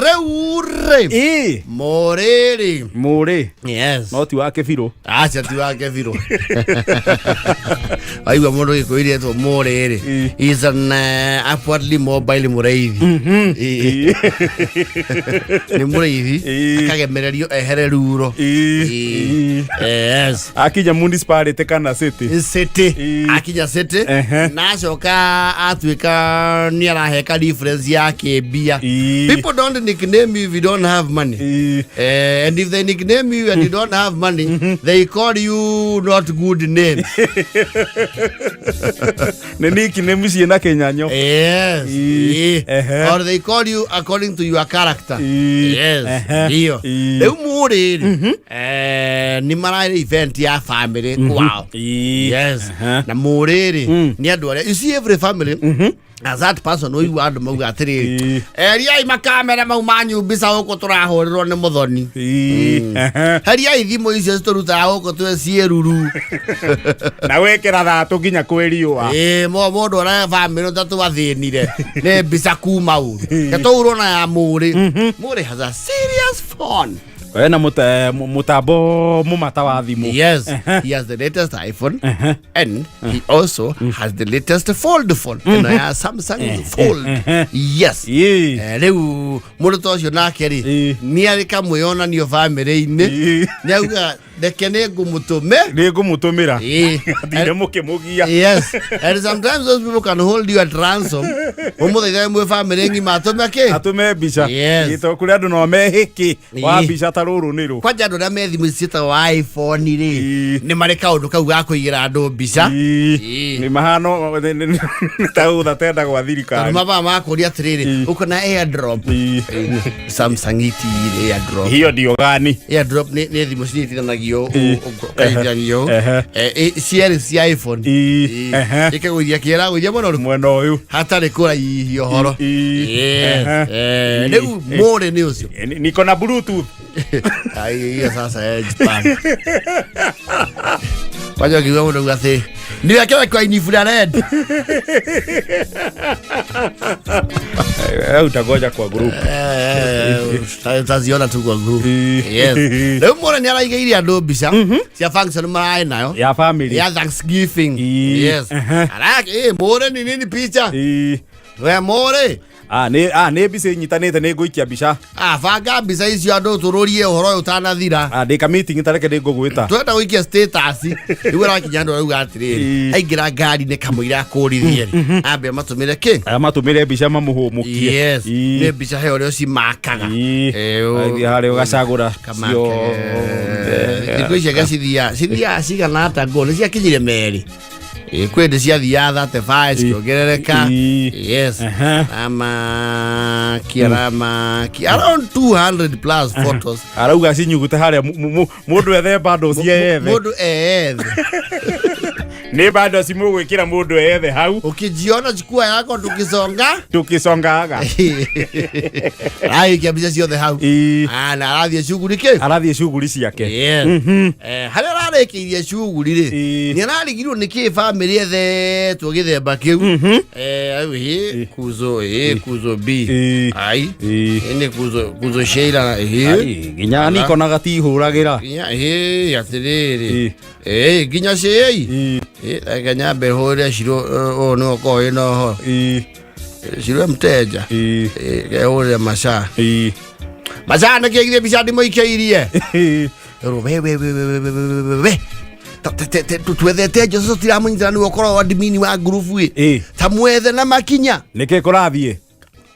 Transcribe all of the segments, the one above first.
Rĩu rĩ Ĩ. Mũrĩrĩ. Mũrĩ. Yes. No ti wa kĩbirũ. Aca, ti wake birũ. Waigua mũndũ gĩkũyũ rĩetwo mũrĩrĩ, is an upwardly mobile mũrĩithi. Ĩ. Nĩ mũrĩithi akagemererio ehere ruro. Ĩ. Yes. Akinya municipality kana city. City. Akinya city na acoka atuĩka nĩ araheka reference ya kĩmbia. People don't nickname you if you don't have money. And if they nickname you and you don't have money, they call you not good name. Nĩ nickname ciĩ na kĩnyanyo. Yes. Or they call you according to your character. Yes. Ndio. Rĩu mũrĩ rĩ, nĩ mararĩ event ya family kwao. Yes. Na mũrĩ rĩ, nĩ andũ arĩa, you see, every family as that person ũigua andũ mauga atĩrĩrĩ, eriai makamera mau manyu mbica gũkũ tũrahũrĩrwo nĩ mũthoni. Heriai thimũ icio citũrutaga gũkũ twĩ ciĩruru. Na wekĩra thatũ nginya kwĩ riũa. Ĩĩ, mũndũ ũrĩa bamĩrĩ ũtatũ athĩnire nĩ mbica kuma ũru ketũurwo na ya mũrĩ. Mũrĩ has a serious phone. Ena mũtambo mũmata wa thimũ. Yes, he has the latest iPhone and he also has the latest fold phone ĩno ya Samsung Fold. Yes. Rĩu mũndũ ta ũcio nake rĩ, nĩ arĩ kamwĩonanio bamĩrĩ-inĩ. Nĩ auga reke nĩ ngũmũtũme. Nĩ ngũmũtũmĩra. Thire mũkĩmũgia. Yes, and sometimes those people can hold you at ransom, ũmũthaithae mwĩ bamĩrĩ ng'ima atũme kĩ? Atũme mbica. Yes. Ĩ, tondũ kũrĩ andũ no mehĩkĩ wa mbica ta rũrũ nĩ rũ. Kwanja andũ arĩa me thimũ ici ciĩtagwo iPhone rĩ, nĩ marĩ kaũndũ kau ga kũigĩra andũ mbica. Nĩ mahano nĩ ta ũtha tenda gwa Tondũ thirikari. mabaa makũria atĩrĩrĩ, ũkona AirDrop. Samsung itirĩ AirDrop. Hiyo ndio gani? AirDrop nĩ thimũ cinyitithanagio, ũkanyitithanio. Cierĩ cia iPhone. Ĩkagũithia kĩera gũithia mwena ũrĩkũ? Mwena ũyũ. Hatarĩ kũraihia ũhoro. Yes. Rĩu mũrĩ nĩ ũcio. Niko na Bluetooth. Ai, hiyo sasa ya Japan. Kwanza ukiwa mũndũ auga atĩ niwekere kwa infrared. Utagoja kwa group. Utaziona tu kwa group. Yes. Rĩu mũrĩ nĩ araigĩire andũ mbica cia function mararĩ nayo ya family ya Thanksgiving. Yes. Araki, mũrĩ ni nini picha? We mũrĩ. Ah, nĩ mbica inyitanĩte, nĩ ngũikia mbica. Ah, banga mbica icio andũ tũrũrie ũhoro ũyũ ũtanathira. Ah, ndĩ ka meeting, tareke nĩ ngũgwĩta. Twenda gũikia status rĩu arakinya andũ arauga atĩrĩrĩ, aingĩra ngari-inĩ kamũira akũrithie rĩ, ambe amatũmĩre kĩ? Aya matũmĩre mbica mamũhũmũkie. Yes. Nĩ mbica he ũrĩa ũcimakaga. Athiĩ harĩa ũgacagũra ciothe. Thikũ ici anga cithiaga cigana ata ngũ nĩ ciakinyire merĩ. Ĩ, kwĩ ndĩ ciathiaga 35 cikĩongerereka. Yes. Ramaki aramaki around 200 plus photos. Arauga cinyugute harĩa mũndũ ethe bando ciethe. Mũndũ eethe. Nĩ bando cimũgwĩkĩra mũndũ ethe hau. Ukijiona chukua yako tukisonga. Tukisongaga. Araikia mbica ciothe hau. Ah, na arathiĩ cuguri kĩ? Arathiĩ cuguri ciake. Yes. Harĩa ararĩkĩirie cuguri rĩ, nĩ ararigirwo nĩ kĩ bamĩrĩ ethetwo gĩthemba kĩu. Au, ĩ kuzo ĩ kuzo b ai ĩ nĩ kuzo Sheila ĩ. Ai, nginya Nikon agatihũragĩra. Nginya ĩ atĩrĩrĩ, ĩ nginya cĩi ĩ reke nyambe hũre Shiro, ũyũ nĩwe ũkoragwo wĩna ũhoro Shiro mteja. Ĩ, kehũrĩre maca maca nĩkĩgithie mbica ndimũikĩirie. Rĩu we we we we we we we we we twethete Joseph tiramũnyitana nĩwe ũkoragwo admin wa ngurubu ĩ ta mwethe na makinya. Nĩkĩ kũrathiĩ?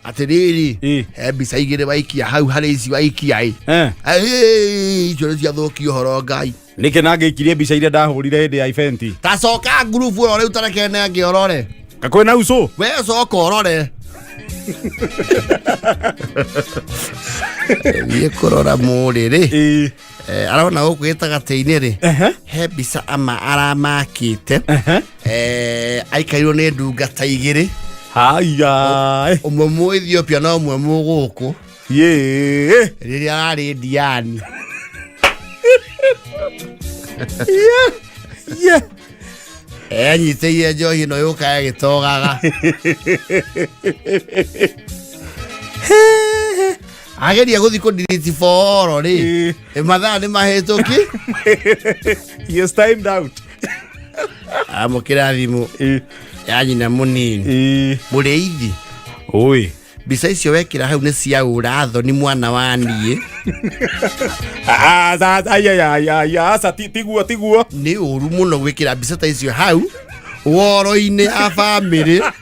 Atĩrĩrĩ, he mbica igĩrĩ waikia hau harĩ ici waikia ĩ. Icio nĩ ciathũkia ũhoro Ngai. Nĩkĩ nangĩikirie mbica iria ndahũrire hĩndĩ ya event? Ta coka ngurubu ũrore ũtarekene angĩ ũrore. Kakwĩna ucũ. We coka ũrore. Thiĩ kũrora mũrĩ rĩ. Arona gũkũ gĩtagatĩ-inĩ rĩ, he mbica ama aramakĩte. Aikairwo nĩ ndungata igĩrĩ. Haya. Ũmwe mũ Ethiopia na ũmwe mũ gũkũ. Yee. Rĩrĩa ararĩ Diani. Enyitĩire njohi ĩno yũka ĩgĩtogaga. Ageria gũthiĩ kũ delete for all rĩ, mathaa nĩ mahĩtũki. He is timed out. Amũkĩra thimũ ya nyina mũnini. Mũrĩithi. Oi. Mbica icio wekĩra hau nĩ cia ũrathoni mwana wa niĩ. Ah, ah, ai, ai, ai, ai, aca, tiguo, tiguo. Nĩ ũru mũno gwĩkĩra mbica ta icio hau woro-inĩ a bamĩrĩ.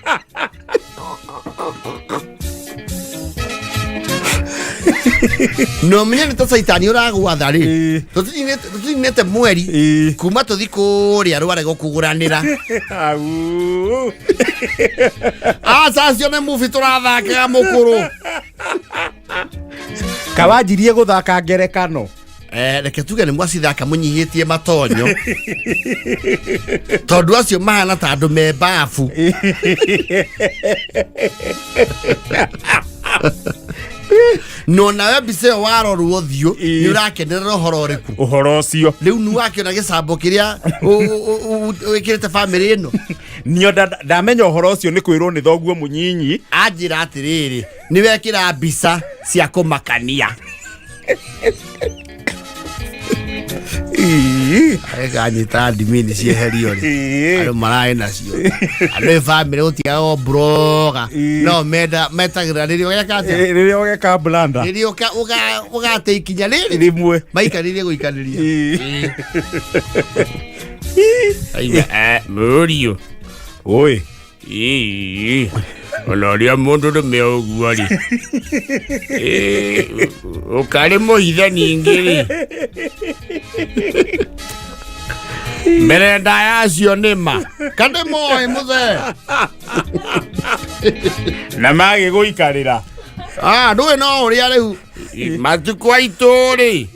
Na ũmenye nĩ ta caitani ũragwatha rĩ. Tũtininĩte mweri kuma tũthi kũrĩa rware gũkũgũranĩra. Au. Aca, acio nĩ mubi tũrathakaga mũkũrũ. Kawanjirie gũthaka ngerekano. Reke tuge nĩ mwacithaka mũnyihĩtie matonyo, tondũ acio mahana ta andũ me babu. No nawe mbica ĩyo warorwo ũthiũ, nĩ ũrakenerera ũhoro ũrĩkũ? Ũhoro ũcio. Rĩu nĩ wakĩona gĩcambo kĩrĩa wĩkĩrĩte bamĩrĩ ĩno. Nio ndamenya ũhoro ũcio nĩ kwĩrwo nĩ thoguo mũnyinyi. Anjĩra atĩrĩrĩ, nĩ wekĩra mbica cia kũmakania. Aganyita ndimini cieherio rĩ, andũ mararĩ nacio, andũ ĩ bamĩrĩ gũtiagwo broga. No menda metagĩrĩra rĩrĩa ũgeka atĩa? Rĩrĩa ũgeka blanda. Rĩrĩa ũgate ikinya rĩrĩ rĩmwe. Maikarĩrie gũikarĩria. Aigua, mũriũ. Oi. Ĩĩ, ona ũrĩa mũndũ rũme ũguo rĩ, Ĩĩ, ũkarĩ mũhithe ningĩ rĩ, mbere ndaya acio nĩ ma kandĩ moĩ mũthee. Na magĩgũikarĩra. Ah, ndũĩ no ũrĩa rĩu matukũ aitũ rĩ,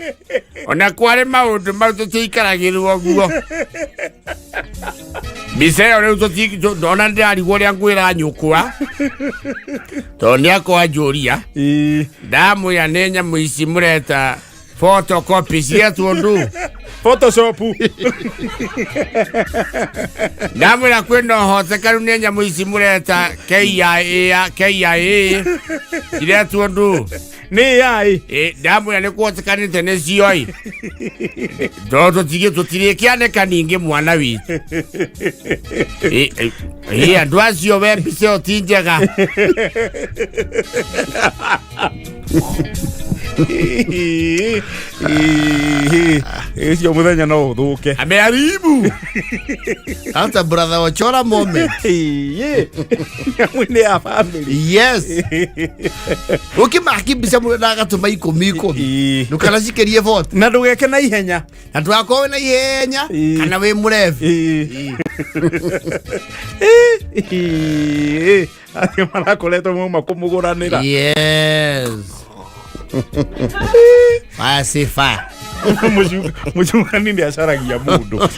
ona kwarĩ maũndũ mau tũtiikaragĩrwo guo. Mbica ĩyo rĩu ona ndĩrarigwo ũrĩa ngwĩra nyũkwa, tondũ nĩ akwanjũria. Ndamwĩra nĩ nyamũ ici mũreta photocopy cietwo ndũ. Photoshop. Ndamwĩra kwĩna ũhotekanu nĩ nyamũ ici mũreta KIA ya KIA ciretwo ndũ. Nĩ AI. Ndamwĩra nĩ kũhotekanĩte nĩ cioi, tondũ tũtirĩkĩanĩka ningĩ mwana witũ. Andũ acio we mbica ĩyo ti njega. Ũcio mũthenya no ũthũke. Ameharibu hata brother wachora moment. Nyamũ nĩ ya family. Yes, ũkĩmaki mbica mũndũ ndagatũma ikũmi ikũmi. Ndũkanacikĩrie 40. Na ndũgeke na ihenya. Na ndũgakorwo wĩ na ihenya kana wĩ mũrebi. Acio marakoretwo mauma kũmũgũranĩra. Yes, fire say fire. Mũcukani nĩ acaragia mũndũ.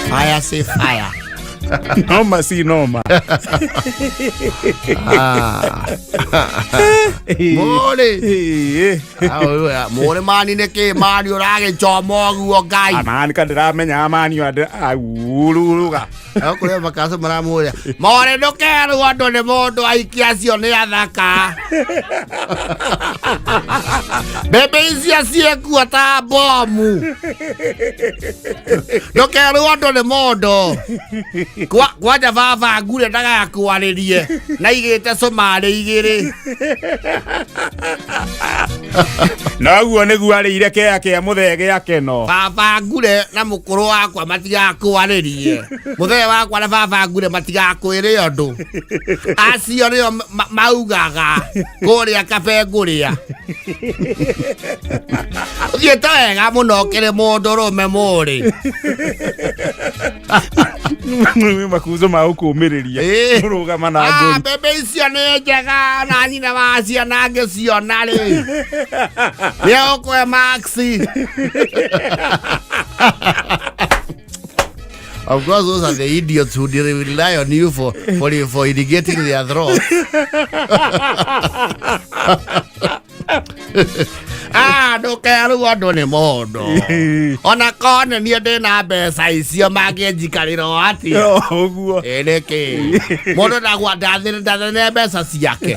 Fire say fire. Noma si noma. Ah. Mũrĩ. Mũrĩ mani nĩ kĩ mani ũragĩchoma ũguo Ngai? Amani ka ndĩramenya amani aururuga. Kũrĩa makaco maramũria more, ndũkerwo andũ nĩ mũndũ aikia acio nĩ athaka, mbembe icio ciĩkuo ta bomu, ndũkerwo andũ nĩ mũndũ. Kwanja baba ngure ndagakwarĩrie na igĩte cumarĩ igĩrĩ. Noguo nĩguo arĩire kĩa kĩa mũthee gĩa keno. Baba ngure na mũkũrũ wakwa matigakwarĩrie, mũthee wakwa na baba ngure matigakwĩre ũndũ, acio nĩo maugaga kũrĩa kabe ngũrĩa ũthiĩte wega mũno kĩrĩ mũndũ rũme mũrĩ. Makuzo ma gũkũmĩrĩria. Kũrũgama na ngũri. Mbembe icio nĩ njega na nyina wa ciana ngĩciona rĩ, nĩ egũkũhe maxi. Of course, those are the idiots who rely on you for irrigating their throats. Ah, no. Ndũkerwo andũ nĩ mũndũ. Ona kone niĩ ndĩna mbeca icio mangĩnjikarĩra o atĩa. Ũguo. Ĩ nĩkĩ? Mũndũ ndagwa ndathĩne mbeca ciake.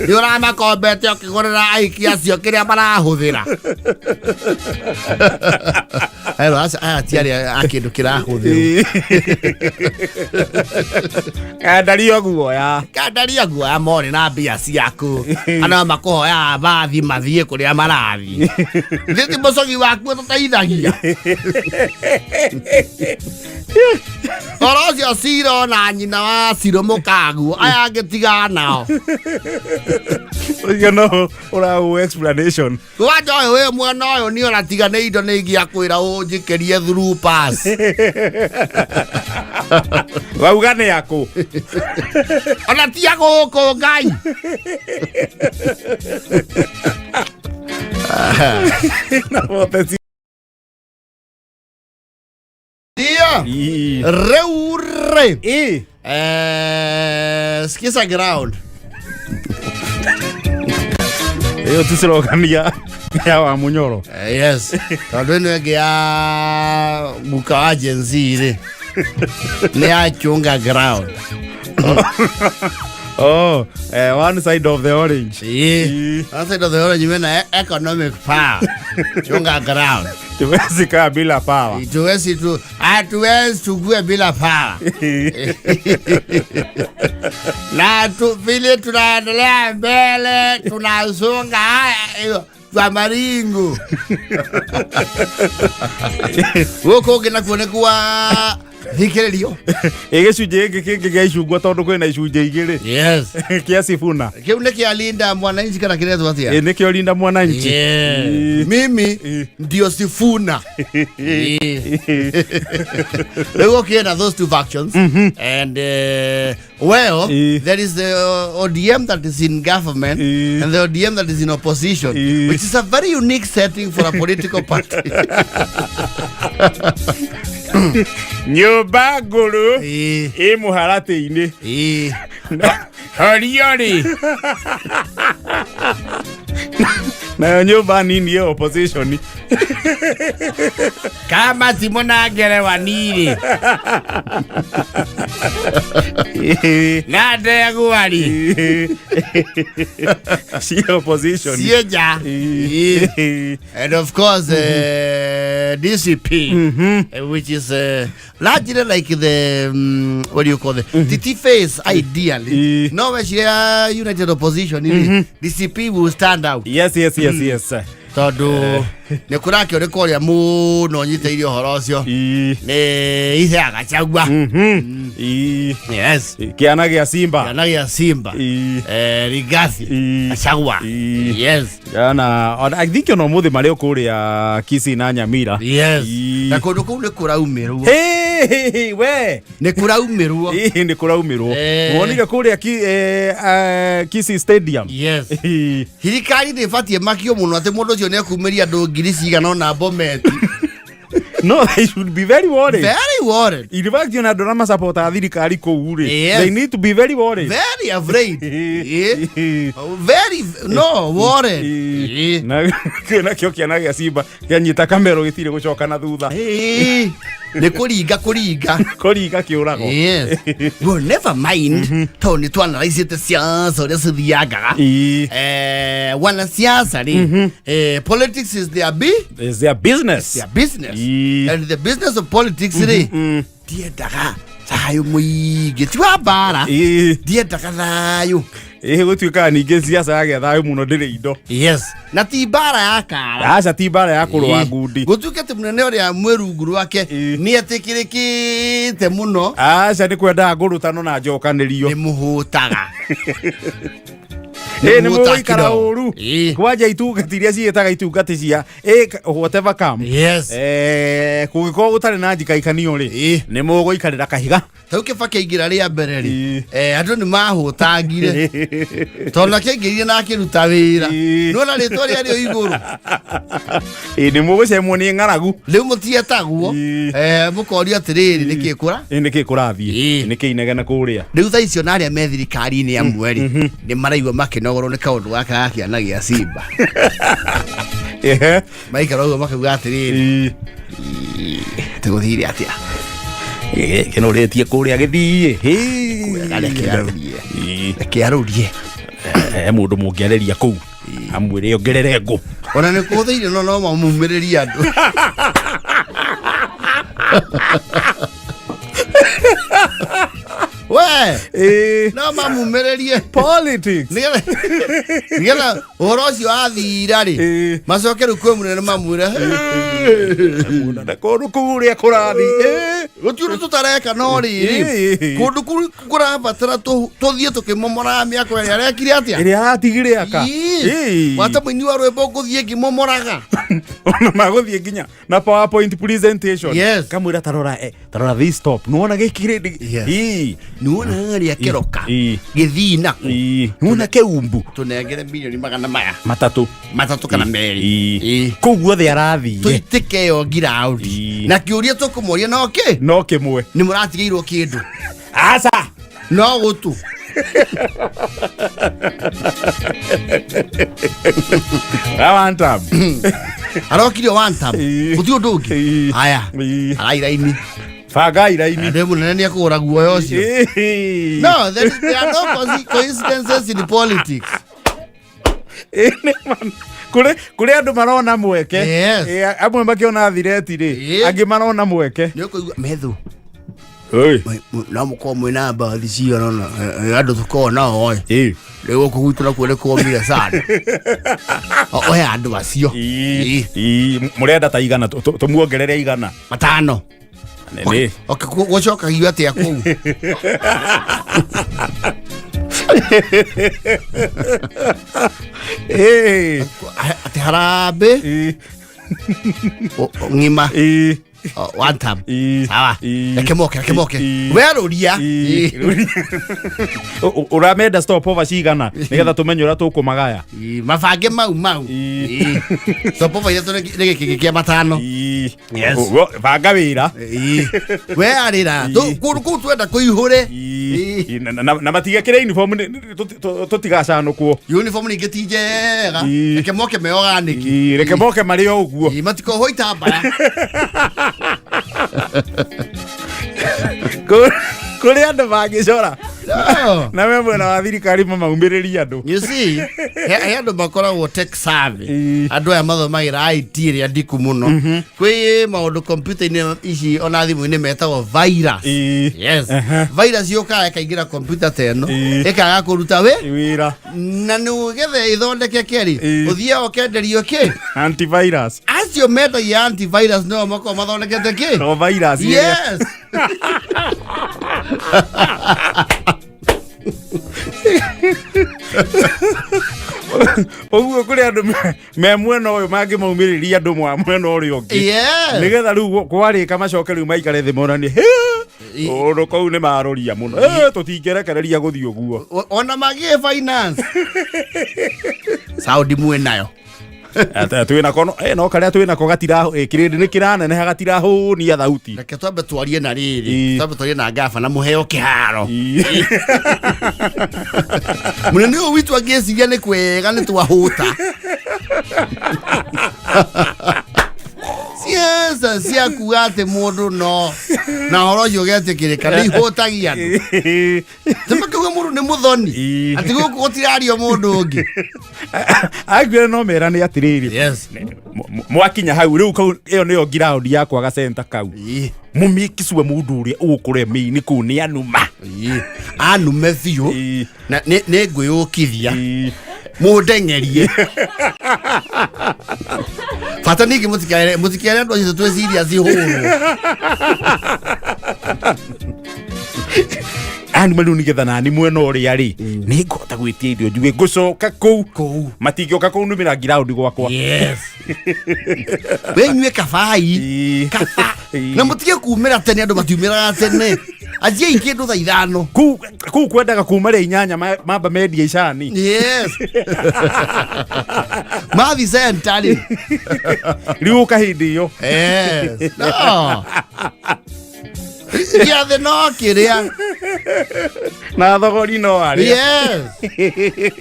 Nĩ ũramakombete ũkĩgũrĩra aiki acio kĩrĩa marahũthĩra. Ero acio aya ti arĩa a kĩndũ kĩrahũthĩrwo. Kandario guoya. Kandaria guoya morĩ na mbia ciaku. Ana makũhoyaga bathi mathiĩ kũrĩa marathiĩ. Githĩ ti mũcogi waku ũtũteithagia. Oro ũcio Ciro na nyina wa Ciro mũkaguo aya angĩ tigana nao. Ũcio no ũraũ explanation. Kwanja ũyũ wĩ mwena ũyũ niĩ ona tiga nĩ indo nĩ ingĩakwĩra ũnjĩkĩrie through pass. Wauga nĩ akũ. Ona ti a gũkũ Ngai. Na bote ci. Ndio. Ii. Rĩu rĩ. Ii. Skiza ground. Ĩyo ti slogan ya wa Munyoro. Yes. Tondũ ĩno ĩngĩ ya guka wa Gen Z rĩ nĩ ya chunga ground. Oh, one side of the orange. Ĩĩ. Ĩĩ. One side of the orange mena economic power. Chunga ground. Tuwezi kaa bila power. Tuwezi tu hatuwezi tukue bila power. Na tu vile tunaendelea mbele tunasonga haya hiyo twa maringo. Gũkũ ũngĩ nakuo nĩ kwa thikĩrĩrio. Ĩ gĩcunjĩ gĩkĩ kĩngĩ gĩa icungwa tondũ kwĩna icunjĩ igĩrĩ. Yes. Kĩa Sifuna. Kĩu nĩ kĩa Linda Mwananchi kana kĩretwo atĩa? Ĩ nĩkĩo Linda Mwananchi. Yeah. Ĩ. Mimi Ĩ. ndio Sifuna. Rĩu ũkĩenda those two factions and well Ĩ. there is the ODM that is in government Ĩ. and the ODM that is in opposition Ĩ. which is a very unique setting for a political party. Nyũmba ngũrũ Ĩ. ĩ mũharatĩ-inĩ. Ĩ. Horio rĩ. Nayo nyũmba nini ĩ opposition. Kama timunangere nirĩ na ndegwa rĩ Ci opposition. ciĩ nja. Ĩ. And of course, DCP, which is largely like the, what do you call it? TT face, ideally. No, when she united opposition, DCP will stand out. Yes. Tondũ nĩ kũrakĩoneka ũrĩa mũno nyitĩire ũhoro ũcio Ĩ. nĩ ithe agachagua. Ĩ. Yes. Kĩana gĩa Simba. Kĩana gĩa Simba. Ĩ. Rigathi Ĩ. Gachagua. Ĩ. Yes. Ona I think ona ũmũthĩ marĩ o kũrĩa Kisii na Nyamira. Yes. Ĩ. Na kũndũ kũu nĩ kũraumĩrwo. Hey, hey, we. Nĩ kũraumĩrwo. Ĩ, nĩ kũraumĩrwo. Eh. Wonire kũrĩa Kisii Stadium. Yes. Ĩ. Thirikari nĩ ĩbatiĩ makio mũno atĩ mũndũ ũcio nĩ ekumĩria andũ ngiri cigana ũna bometi. No, they should be very worried. Very worried. In fact, ona andũ arĩa macapotaga thirikari kũu rĩ, Yes. they need to be very worried. Very afraid. Ĩ. Very no worried. Ĩ. Na kĩu nakĩo kĩana gĩa Simba kĩanyita kamero gĩtirĩ gũcoka na thutha. Ĩ. Nĩ kũringa kũringa. Kũringa kĩũrago. Yes. Well, never mind. Tondũ nĩ twanaraicĩte siasa ũrĩa cithiangaga. Ĩ. Wanasiasa rĩ, politics is their It's their business. their business. Ĩ. And the business of politics rĩ, ndiendaga thayũ mũingĩ ti wa mbara. Ĩ. Ndiendaga thayũ. Ĩ gũtuĩkaga ningĩ siasa yagĩa thayũ mũno ndĩrĩ indo. Yes. Na ti mbara ya kara. Aca ti mbara ya kũrũa ngundi. Gũtuĩke atĩ mũnene ũrĩa mwĩ rungu rwake Ĩ. nĩ etĩkĩrĩkĩte mũno Aca nĩ kwendaga ngũrũtano na njokanĩrio. nĩ mũhũtaga. Ĩ nĩ mũhũtaga mũgũikara kidogo. ũru. Ĩ. Kwanja itungati iria ciĩtaga itungati cia whatever come. Yes. Kũngĩkorwo gũtarĩ na njikaikanio rĩ, Ĩ. nĩ mũgũikarĩra kahiga. Tau Kĩbakĩ aingĩra rĩa mbere rĩ, Ĩ. andũ nĩ mahũtangire tondũ akĩaingĩrire na akĩruta wĩra. Ĩ. Nĩwona rĩtwa rĩarĩ o igũrũ. Ĩ nĩ mũgũcemwo nĩ ng'aragu. Rĩu mũtietagwo. Ĩ. Mũkorio atĩrĩrĩ nĩkĩ kũra. Ĩ nĩkĩ kũrathiĩ? Ĩ. Nĩkĩ inegene kũrĩa? Rĩu thaa icio na arĩa me thirikari-inĩ amwe rĩ, nĩ maraigua makĩnogorwo nĩ kaũndũ gaka ga kĩana gĩa Simba. Ehe. Maikara ũguo makauga atĩrĩrĩ, tũgũthire atĩa? Kĩnorĩtie kũrĩa gĩthiĩ. Reke arũrie. Reke arũrie. He mũndũ mũngĩarĩria kũu amwĩre ongerere ngũ. Ona nĩ kũthĩire, no mamumĩrĩrie andũ. We no mamumĩrĩrie. Politics. Nĩgetha ũhoro ũcio athira rĩ, macoke rĩu kwĩ mũnene mamwĩre, kũndũ kũu ũrĩa kũrathiĩ. Gũtirĩ ũndũ tũtareka, no rĩrĩ, kũndũ kũu kũrabatara tũthiĩ tũkĩmomoraga mĩako ĩrĩa arekire atĩa. Ĩrĩa aratigire aka. Wata mũini wa rwĩmbo ngũthiĩ ngĩmomoraga. Ona magũthiĩ nginya na PowerPoint presentation. Yes. Kamwĩra, tarora, tarora this top, nĩwona gĩkĩ rĩ? Yes. Nĩwona harĩa kĩroka gĩthii nako. Nĩwona kĩumbu. Tũnengere milioni magana maya 3. 3 kana 2. Kũu guothe arathire. Tũitĩke ĩyo ngiraũndi. Na kĩũria tũkũmoria no kĩ? No kĩmwe. Nĩ mũratigĩirwo kĩndũ? Aca. No gũtũ. One time. Arokire one time. Gũtirĩ ũndũ ũngĩ. Haya. Arairaini. Banga iraini. Ndĩ mũnene nĩ ekũgũra guoya ũcio. No, there are no coincidences in politics. Kũrĩ andũ marona mweke. Yes. Amwe makĩona thireti rĩ, angĩ marona mweke. Nĩ ũkũigua methu. Oi. No mũkorwo mwĩna mbathi cigana ũna, andũ tũkoragwo nao ĩ. Rĩu gũkũ gwitũ nakuo nĩ kũmire sana. Ohe andũ acio. Mũrenda ta igana, tũmuongerere 100. 5. Nĩ Okay, gũcokagio atĩa kũu? Atĩ harambĩ ng'ima. O, one time. Sawa. Reke moke, reke moke. Werũria. Ũramenda stop over cigana nĩgetha tũmenye ũrĩa tũkũmagaya? Mabange mau mau. Stopover 3 nĩ gĩkĩngĩ kĩa 5. Yes. Banga wĩra. We arĩra kũndũ kũu twenda kũihũre. Na matigekĩre uniform tũtigacanũkwo. Uniform ningĩ ti njega. Reke moke me organic. Reke moke marĩ o ũguo. Matikohwo itambaya. Kũrĩ andũ mangĩcora. No. Na we mwena wa thirikari mamaumĩrĩrie andũ. You see, he andũ makoragwo tech savvy. Andũ aya mathomagĩra IT ĩrĩa ndiku mũno. Kwĩ maũndũ kompiuta-inĩ ici ona thimũ-inĩ metagwo virus. Yes. Virus yũkaga ĩkaingĩra kompiuta ta ĩno, ĩkaga kũruta wĩ wĩra. Na nĩgetha ĩthondeke keri, ũthiaga ũkenderio kĩ? Antivirus. Acio mendagia antivirus no makoragwo mathondekete kĩ? No virus ĩrĩa. Yes. Ũguo kũrĩ andũ me mwena ũyũ mangĩmaumĩrĩria andũ mwa mwena ũrĩa ũngĩ, nĩgetha rĩu kwarĩka macoke rĩu maikare thĩ monanie ũndũ kũu nĩ maroria mũno. Tũtingĩrekereria gũthiĩ ũguo. Ona magĩe finance Saudi mwĩ nayo. Twĩnako no karĩa twĩnako gatira kĩrĩndĩ nĩ kĩraneneha, gatirahũnia thauti. Reke twambe twarie na rĩrĩ, twambe twarie na ngabana mũheo kĩharo. Mũnene ũyũ witũ angĩciria nĩ kwega nĩ twahũta ciaca cia kuga atĩ mũndũ no na ũhoro ũcio ũgetĩkĩrĩka nĩ ihũtagia andũ. Tũmakauga mũndũ nĩ mũthoni, atĩ gũkũ gũtirario mũndũ ũngĩ. Anguire no merane atĩrĩrĩ, Yes. Mwakinya hau rĩu kau ĩyo nĩyo ngiraũndi ya kwaga centa kau, mũmĩkicue mũndũ ũrĩa ũgũkũremei-inĩ kũu nĩ anuma. Anume biũ. Na nĩ ngwĩyũkithia mũndeng'erie bata ningĩ mũtikere andũ acio twĩciria cihũrwo. Anuma rĩu nĩgetha nani mwena ũrĩa rĩ nĩ ngũhota gwĩtia irio njuge ngũcoka kũu. Kũu. Matingĩũka kũnumĩra ngiraũndi gwakwa. Yes, wĩnyue kabai. Kaba na mũtige kumĩra tene, andũ matiumĩraga tene, anjiai kĩndũ thaa 5. Kũu kwendaga kuma rĩa 8 mamba mendia icani. Yes, mathi centa rĩ. Rĩu ũka hĩndĩ ĩyo. Yes. No gĩathĩ no kĩrĩa. Na thogori no arĩa. Yes,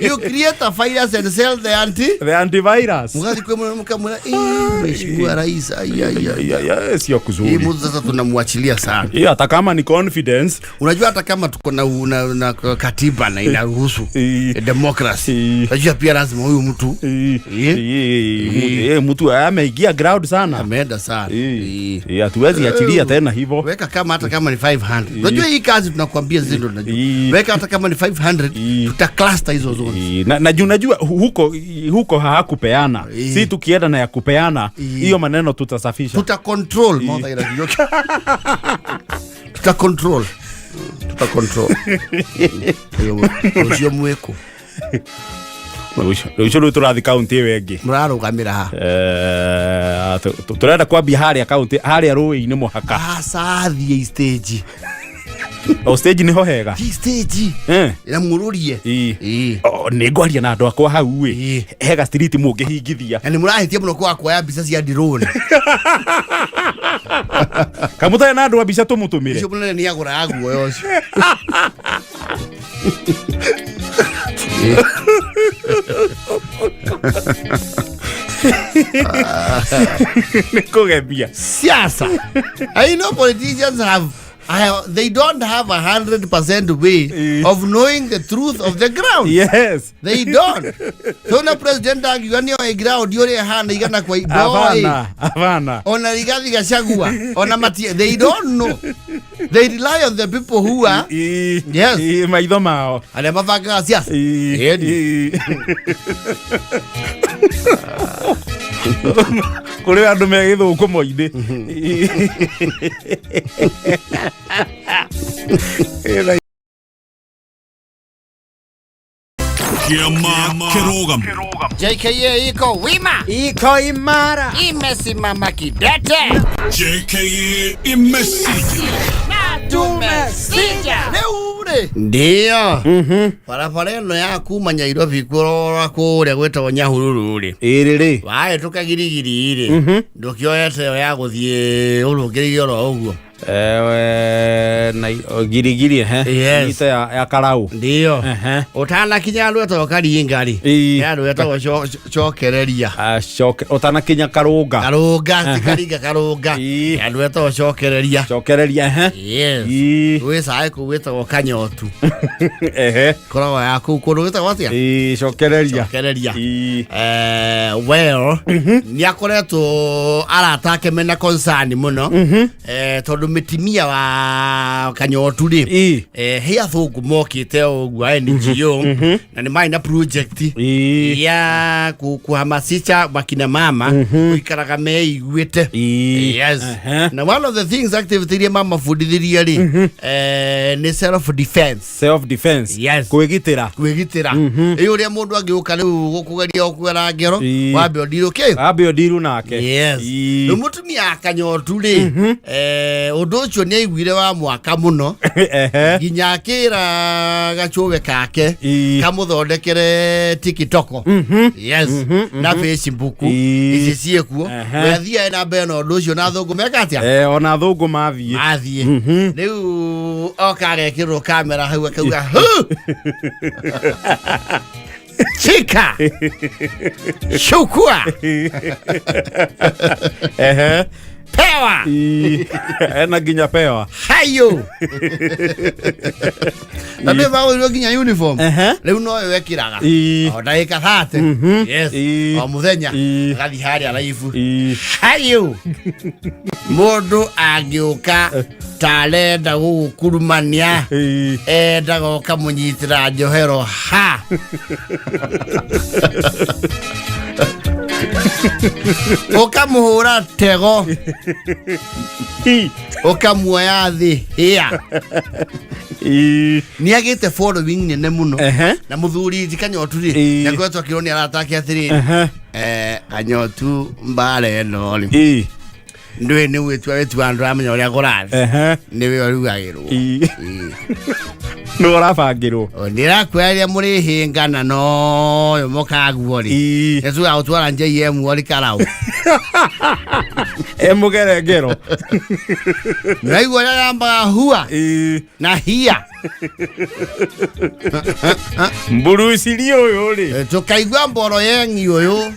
you create a virus and sell the anti The antivirus. Mugathi kwe mwana mkamwira, "Eh, mheshimiwa rais, ai ai ai." Ya, ya, sio Hii kuzuri. mtu sasa tunamwachilia sana. Hiyo hata kama ni confidence. Unajua hata kama tuko na katiba na inaruhusu democracy, unajua pia lazima huyu mtu Mtu ameingia ground sana. Ameenda sana. Hatuwezi achilia tena hivyo. Weka kama hata kama ni 500. Unajua hii kazi tunakwambia sisi ndo tunajua. Weka hata kama ni 500, tuta cluster hizo zones. Na juu najua huko hawakupeana. Si tukienda na ya kupeana, hiyo maneno tutasafisha. Tuta control mother ila tuta control, tuta control ucio mwiko. Rũciũ rĩu tũrathiĩ kaunti ĩyo ĩngĩ. Mũrarũgamĩra ha? Tũrenda kwambia harĩa kaunti harĩa rũĩ-inĩ mũhaka. Aca, thiĩ stage. O stage nĩho hega. Thiĩ stage na mũrũrie. O, nĩ ngwaria na andũ akwa hau ĩ. Hega street mũngĩhingithia. Na nĩ mũrahĩtia mũno kwaga kuoya mbica cia drone. Kamũtarĩ na andũ a mbica tũmũtũmĩre. Ũcio mũnene nĩ agũraga guoya ũcio. Nĩ kũgemia. Siasa, I know politicians have they don't have 100% way of knowing the truth of the ground. They don't. So na president angiuga nĩ oĩ ground ũrĩa ĩhana igana kwa ndoĩ. Hapana, hapana. Ona Rigathi Gachagua ona mati, they don't know. They rely on the people who are Yes. Maitho mao. Arĩa mabangaga siasa. Ĩni. Kũrĩ andũ me gĩthũkũmo-inĩ. Kĩama Kĩrũgamo. JKA iko wima. Iko imara. Imesimama kidete. JKA imesija. Tumesija rĩu rĩ ndio barabara ĩno ya kuma Nyairobi kũrora kũrĩa gwĩtagwo Nyahururu rĩ, Ĩrĩ rĩ. wahĩtũka Girigiri rĩ, ndũkĩoete ĩyo ya gũthiĩ ũrũngĩrĩirie oro ũguo. Na Girigiri ehe. Yes. Ita ya Karau. Ndio. Ũtanakinya handũ etagwo Karinga rĩ, he handũ etagwo Cokereria. Ah, coke ũtanakinya Karũnga. Karũnga, ti Karinga, Karũnga. Handũ etagwo Cokereria. Cokereria, ehe. Yes. Gwĩ caĩ kũu gwĩtagwo Kanyotu. Koragwo ya kũu kũndũ gwĩtagwo atĩa? Cokereria. Cokereria. Well, nĩ akoretwo arata ake mena concern mũno, tondũ mĩtimia wa Kanyotu rĩ, he athũngũ mokĩte o ũguo a NGO na nĩ marĩ na project ya kuhamasisha wakina mama gũikaraga meiguĩte. Yes. Na one of the things, activity iria mamabundithirie rĩ, nĩ self defense. Self defense. Yes. Kwĩgitĩra. Kwĩgitĩra, ĩ ũrĩa mũndũ angĩũka rĩu gũkũgeria gũkwera ngero, wambe ũndirũ kĩ. Ambe ũndiru nake. Yes. Rĩu mũtumia wa Kanyotu rĩ, ũndũ ũcio nĩ aiguire wa mwaka mũno, nginya akĩra gacũwe kake kamũthondekere TikTok, yes, na Facebook. Ici ciĩkuo. We athiae na mbere na ũndũ ũcio na thũngũ meka atĩa? Ona thũngũ mathiĩ. Mathiĩ, rĩu oka agekĩrwo kamera hau akauga, "Hu! Chika shukua pewa." Ena nginya pewa. Hayo na nĩ bagũrirwo nginya uniform. Rĩu noyo wekĩraga o ndagĩka 30, yes, o mũthenya, agathiĩ harĩa raibu. Hayo mũndũ angĩũka ta arenda gũgũkurumania, endaga ũkamũnyitĩra njohero ha ũkamũhũra tego, ũkamuoya thĩ hĩa. Nĩ agĩte following nene mũno. Na mũthuri ti Kanyotu rĩ, nĩakoretwo akĩrwo nĩ arata ake atĩrĩrĩ, Kanyotu, mbara ĩno rĩ, ndũĩ nĩ gwĩtua wĩtua, andũ amenya ũrĩa kũrathiĩ, nĩwe ũrugagĩrwo. Nĩ ũrabangĩrwo. Ndĩrakwĩra rĩrĩa mũrĩhĩngana noyo mũkaguo rĩ, nĩtuga gũtwara JM ori Karau. E mũgerengero. Naigua ũrĩa yambaga hua na hia. Mburuciri ũyũ rĩ. Tũkaigua mboro yengi ũyũ.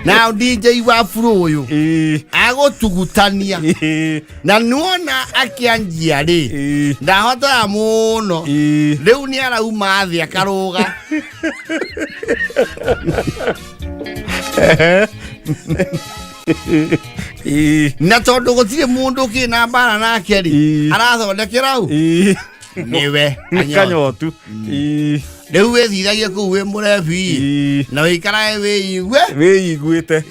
Now DJ wa buru ũyũ agũtugutania na nĩwona akĩanjia rĩ ndahotaga mũno rĩu nĩ arauma thĩ akarũga. Na tondũ gũtirĩ mũndũ kĩna mbara nake rĩ arathondekera u nĩwe Nĩ kanyotu. Rĩu wĩthithagie kũu wĩ mũrebi na wĩikarage wĩigue Wĩiguĩte.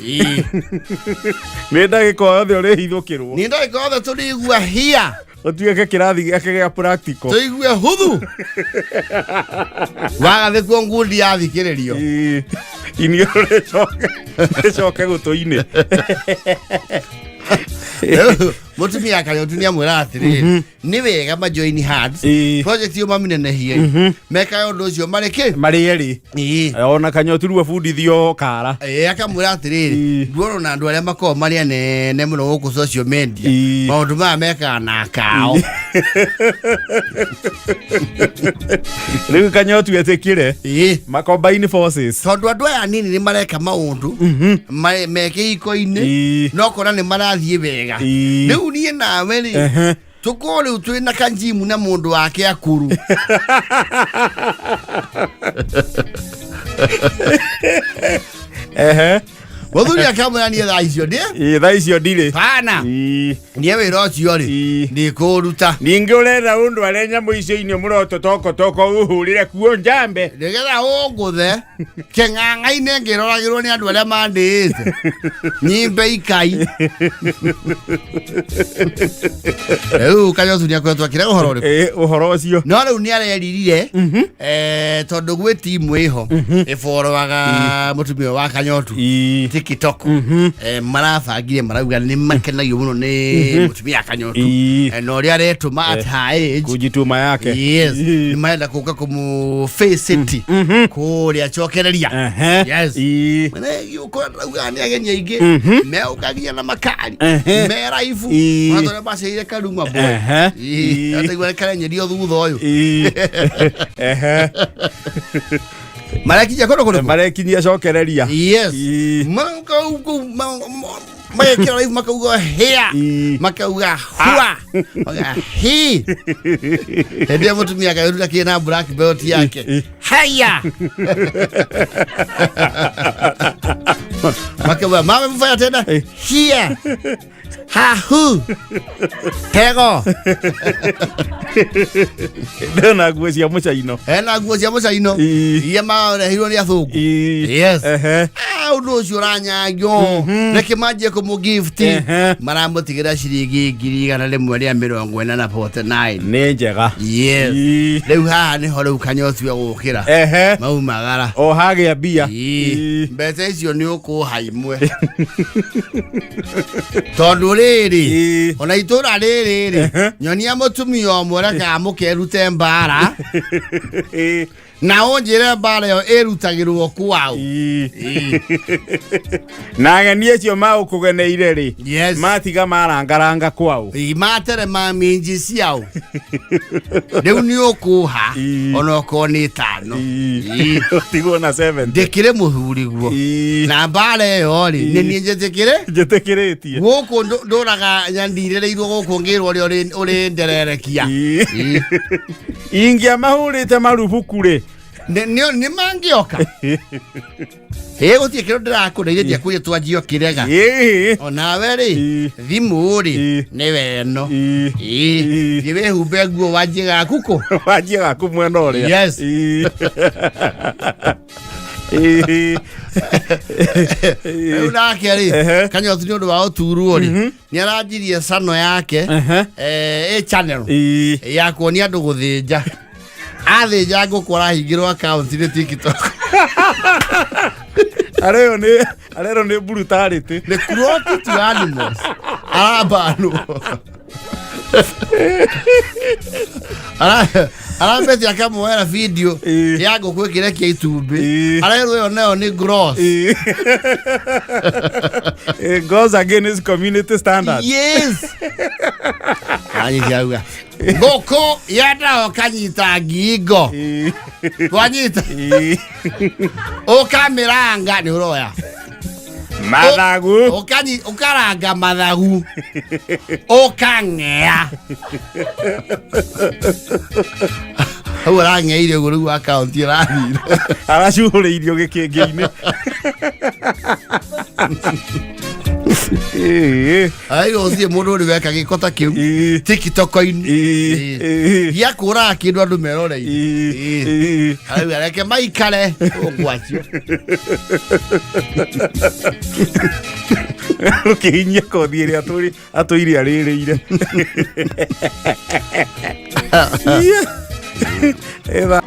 Nĩ ndagĩka o yothe ũrĩhithũkĩrwo. Nĩ ndagĩka yothe tũrĩigua hia. Ũtuĩke kĩrathi gĩake gĩa practical. Tũigue huthu wagathĩkwo ngundi yathikĩrĩrio. Iniũrũ rĩcoke rĩcoke gũtũ-inĩ. Rĩu, mũtumia kanyotu nĩ amwĩra atĩrĩrĩ nĩ wega ma join hands project ĩyo maminenehie mekaga ũndũ ũcio marĩ kĩ Marĩ erĩ. Ona kanyotu rĩu abundithio kara. Akamwĩra atĩrĩrĩ nduono na andũ arĩa makoragwo marĩ anene mũno gũkũ social media maũndũ maya mekaga na kao. Rĩu kanyotu etĩkĩre makombaini forces. Tondũ andũ aya anini nĩ mareka maũndũ me kĩhiko-inĩ no kona nĩ marathiĩ wega. Rĩu niĩ nawe rĩ tũkorwo rĩu twĩ na kanjimu na mũndũ wake akũrũ. Mũthuri akamwĩra niĩ thaa icio ndĩ Thaa icio ndirĩ. Pana. Niĩ wĩra ũcio rĩ ndikũruta. Ningĩ ũrenda ũndũ arĩa nyamũ icio inĩ mũroto tokotoko ũhũrĩre kuo njambe. Nĩgetha ũngũthe kĩng'ang'a-inĩ ngĩroragĩrwo nĩ andũ arĩa mandĩĩte nyimbe ikai. Rĩu Kanyotu nĩ akoretwo akĩrega ũhoro ũrĩkũ? Ũhoro ũcio. No rĩu nĩ areririre tondũ gwĩ timu ĩho ĩboroaga mũtumia ũyũ wa Kanyotu TikTok marabangire marauga nĩ makenagio mũno nĩ mũtumia wa Kanyotu na ũrĩa aretũma at her age Kujituma yake. Yes, nĩ marenda kũka kũmũ face it kũrĩa cokereria. Yes. Gĩũkora ndaugaga nĩ ageni aingĩ meũkagia na makari me raibu ona tondũ maceire karuma boy. Ataigua karenyerio thutha ũyũ. Marekinyia kũndũ kũrĩkũ? Marekinyia cokereria. Yes. Magekĩra raibu makauga hĩa makauga hua makauga hi hĩndĩ ĩyo mũtumia akayũruta kĩna black belt yake haya makauga mama mfanya tena hia hahu tego. Ndona nguo cia mũcaino. Ena nguo cia mũcaino iria marehirwo nĩ athũngũ. Yes. Ũndũ ũcio ũranyangio reke manjie kũmũ gift maramũtigĩra ciringi 149.49. Nĩ njega. Yes. Rĩu haha nĩho rĩu kanyotu egũkĩra maumagara O hagĩa mbia. Mbeca icio nĩ ũkũha imwe tondũ rĩrĩ ona itũra rĩrĩ rĩ nyonia mũtumia ũmwe rekaga mũkerute mbara na ũnjĩre mbara ĩyo ĩrutagĩrwo kwao. Na ageni acio maũkũgeneire rĩ Yes. matiga marangaranga kwao. Matere ma minji ciao rĩu nĩ ũkũha ona okorwo nĩ ĩtano. Ũtigwo na 70. Ndĩkĩrĩ mũthuri guo na mbara ĩyo rĩ nĩ niĩ njĩtĩkĩrĩ Njĩtĩkĩrĩtie. Gũkũ ndũraga nyandirĩrĩirwo gũkũ ngĩrwo ũrĩa ũrĩ ndererekia. Ingĩamahũrĩte marubuku rĩ Nĩ mangĩoka ĩ gũtirĩ kĩndũ ndĩrakũrĩa iria ndiakwĩrire twanjie ũkĩrega onawe rĩ thimũ rĩ nĩwe ĩno thiĩ wĩhumbe nguo wanjie gaku kũ wanjie gaku mwena ũrĩa. Yes. Rĩu nake rĩ Kanyotu nĩ ũndũ wa ũturwo rĩ nĩ aranjirie cano yake ĩ channel ya kuonia andũ gũthĩnja athĩnja ngũkũ arahingĩrwo account nĩ TikTok. Areo nĩ arero nĩ brutality. Nĩ cruelty to animals arabanwo. Arambeti akamuoera video ya ngũkũ ĩkĩrekia itumbĩ. Arerwo ĩyo nayo nĩ gross. It goes against community standards. Yes. Anyita auga ngũkũ yendaga ũkanyita ngingo. Twanyita ũkamĩranga nĩ ũroya. Mathagu. Ũkaranga mathagu ũkang'ea hau arang'eire ũguo rĩu akaunti ĩrathire. Aracuhũrĩirio gĩkĩngĩ-inĩ. Airwo ũthiĩ mũndũ ũrĩ weka gĩko ta kĩu TikTok-inĩ gĩa kũraga kĩndũ andũ meroreire. Arauga reke maikare ũguo acio. Rũkĩhinyia kothi ĩrĩa atũire arĩrĩire. Ĩtha.